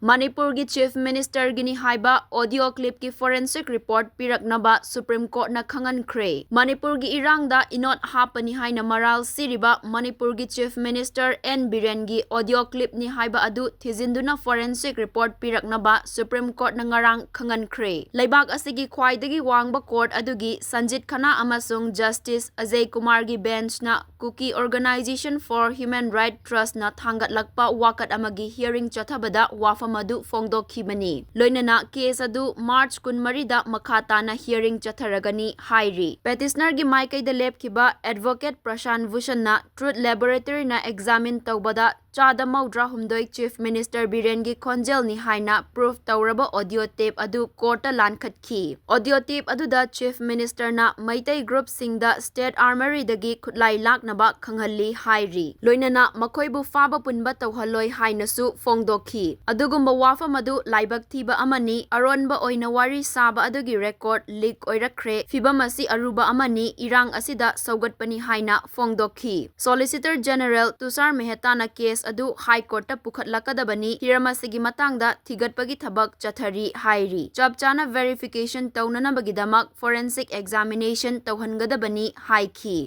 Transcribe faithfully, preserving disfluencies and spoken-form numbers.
ꯃꯅꯤꯄꯨꯔꯒꯤ Chief Ministerꯒꯤꯅꯤ ꯍꯥꯏꯕ audio clipꯀꯤ forensic report ꯄꯤꯔꯛꯅꯕ Supreme Courtꯅ ꯈꯪꯍꯟꯈ꯭ꯔꯦ꯫ ꯃꯅꯤꯄꯨꯔꯒꯤ ꯏꯔꯥꯡꯗ ꯏꯅꯣꯠ ꯍꯥꯞꯄꯅꯤ ꯍꯥꯏꯅ ꯃꯔꯥꯜ ꯁꯤꯔꯤꯕ ꯃꯅꯤꯄꯨꯔꯒꯤ Chief Minister N ꯕꯤꯔꯦꯟꯒꯤ audio clipꯅꯤ ꯍꯥꯏꯕ ꯑꯗꯨ ꯊꯤꯖꯤꯟꯗꯨꯅ forensic report ꯄꯤꯔꯛꯅꯕ Supreme Courtꯅ ꯉꯔꯥꯡ ꯈꯪꯍꯟꯈ꯭ꯔꯦ꯫ ꯂꯩꯕꯥꯛ ꯑꯁꯤꯒꯤ ꯈ꯭ꯋꯥꯏꯗꯒꯤ ꯋꯥꯡꯕ court ꯑꯗꯨꯒꯤ ꯁꯟꯖꯤꯠ ꯈꯟꯅꯥ ꯑꯃꯁꯨꯡ Justice Ajay ꯀꯨꯃꯥꯔꯒꯤ benchꯅ Kuki Organisation for Human Rights Trustꯅ ꯊꯥꯡꯒꯠꯂꯛꯄ ꯋꯥꯀꯠ ꯑꯃꯒꯤ hearing ꯆꯠꯊꯕꯗ ꯋꯥꯐꯝ ꯑꯗꯨ ꯐꯣꯡꯗꯣꯛꯈꯤꯕꯅꯤ꯫ ꯂꯣꯏꯅꯅ case ꯑꯗꯨ March ꯀꯨꯟꯃꯔꯤꯗ ꯃꯈꯥ ꯇꯥꯅ hearing ꯆꯠꯊꯔꯒꯅꯤ ꯍꯥꯏꯔꯤ꯫ Petitionerꯒꯤ ꯃꯥꯏꯀꯩꯗ ꯂꯦꯞꯈꯤꯕ advocate ꯄ꯭ꯔꯁꯥꯟ ꯚꯨꯁꯟꯅ Truth Laboratoryꯅ examine ꯇꯧꯕꯗ ꯆꯥꯗ ꯃꯧꯗ꯭ꯔꯥ ꯍꯨꯝꯗꯣꯏ Chief Minister ꯕꯤꯔꯦꯟꯒꯤ ꯈꯣꯟꯖꯦꯜꯅꯤ ꯍꯥꯏꯅ proof ꯇꯧꯔꯕ audio tape ꯑꯗꯨ courtꯇ ꯂꯥꯟꯈꯠꯈꯤ꯫ Audio tape ꯑꯗꯨꯗ Chief Ministerꯅ ꯃꯩꯇꯩ groupꯁꯤꯡꯗ State Armouryꯗꯒꯤ ꯈꯨꯠꯂꯥꯏ ꯂꯥꯛꯅꯕ ꯈꯪꯍꯜꯂꯤ ꯍꯥꯏꯔꯤ꯫ ꯂꯣꯏꯅꯅ ꯃꯈꯣꯏꯕꯨ ꯐꯥꯕ ꯄꯨꯟꯕ ꯇꯧꯍꯜꯂꯣꯏ ꯍꯥꯏꯅꯁꯨ ꯐꯣꯡꯗꯣꯛꯈꯤ꯫ ꯑꯗꯨꯒꯨꯝꯕ ꯋꯥꯐꯝ ꯑꯗꯨ ꯂꯥꯏꯕꯛ ꯊꯤꯕ ꯑꯃꯅꯤ꯫ ꯑꯔꯣꯟꯕ ꯑꯣꯏꯅ ꯋꯥꯔꯤ ꯁꯥꯕ ꯑꯗꯨꯒꯤ record leak ꯑꯣꯏꯔꯛꯈ꯭ꯔꯦ꯫ ꯐꯤꯚꯝ ꯑꯁꯤ ꯑꯔꯨꯕ ꯑꯃꯅꯤ꯫ ꯏꯔꯥꯡ ꯑꯁꯤꯗ ꯁꯧꯒꯠꯄꯅꯤ ꯍꯥꯏꯅ ꯐꯣꯡꯗꯣꯛꯈꯤ꯫ Solicitor General ꯇꯨꯁꯥꯔ ꯃꯦꯍꯇꯥꯅ case ꯑꯗꯨ High Courtꯇ ꯄꯨꯈꯠꯂꯛꯀꯗꯕꯅꯤ꯫ ꯍꯤꯔꯝ ꯑꯁꯤꯒꯤ ꯃꯇꯥꯡꯗ ꯊꯤꯒꯠꯄꯒꯤ ꯊꯕꯛ ꯆꯠꯊꯔꯤ ꯍꯥꯏꯔꯤ꯫ ꯆꯞ ꯆꯥꯅ verification ꯇꯧꯅꯅꯕꯒꯤꯗꯃꯛ forensic examination ꯇꯧꯍꯟꯒꯗꯕꯅꯤ ꯍꯥꯏꯈꯤ꯫